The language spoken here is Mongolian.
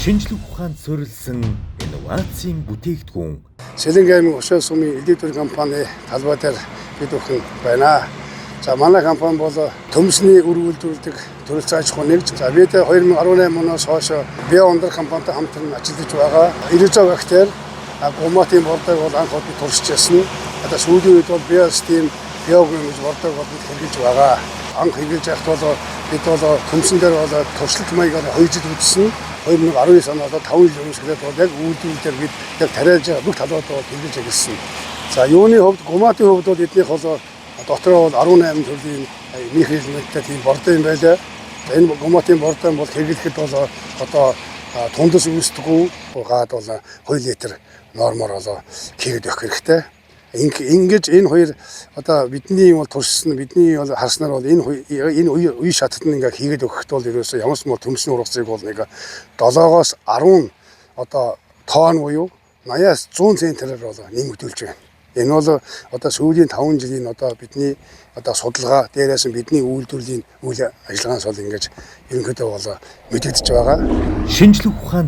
Шинжлэх ухаанд суурилсан инновацийн бүтээгдэхүүн. Сэлэнгэ аймгийн Өшөө сумын элдв компани талбай дээр бид бүхэн байна. За, манай компани бол төмсний үр үйлдвэрлэдэг төрөлцөө аж ахуй нэгж. За, бид 2018 оноос хойш Био-Өндөр компанитай хамтран ажиллаж байгаа. Ризобактер гуматын бордог бол анх бид туршиж байсан. Одоо сүүлийн үед бол биостим, биогүм гэж бордог бол бид хэрэглэж байгаа. Анх хэрэглэж байхад бол бид бол төмсөн дээр бол туршлага маягаар 2 жил үзсэн. 2019 онд одоо 5 жил өмсгөлээд бол яг үйлдвэрлэлээр бид яг тариалж байгаа бүх талууд бол хэрэглэж эхэлсэн. За, юуны хувьд, гуматын хувьд бол эднийх бол дотроо бол 18 төрлийн микроэлементтэй тийм бордоо юм байлаа. За, энэ гуматын бордоо бол хэрэглэхэд бол одоо тундас үүсдэггүй, гад бол 2 литр нормоор бол хийгээд явах хэрэгтэй. Ингэж энэ хоёр одоо бидний бол туршсан, бидний бол харснаар бол энэ үе шатад нь ингээ хийгээд өгөхт бол ерөөсөө ямар ч мол төмсний ургацыг бол нэг 7-оос 10 одоо тонн буюу 80-аас 100 центнерээр бол нэмэгдүүлж байна. Энэ бол одоо сүүлийн 5 жилийн одоо бидний одоо судалгаа, дээрээс нь бидний үйлдвэрлэлийн үйл ажиллагаанаас бол ингэж ерөнхийдөө бол мэдэгдэж байгаа. Шинжлэх ухаанд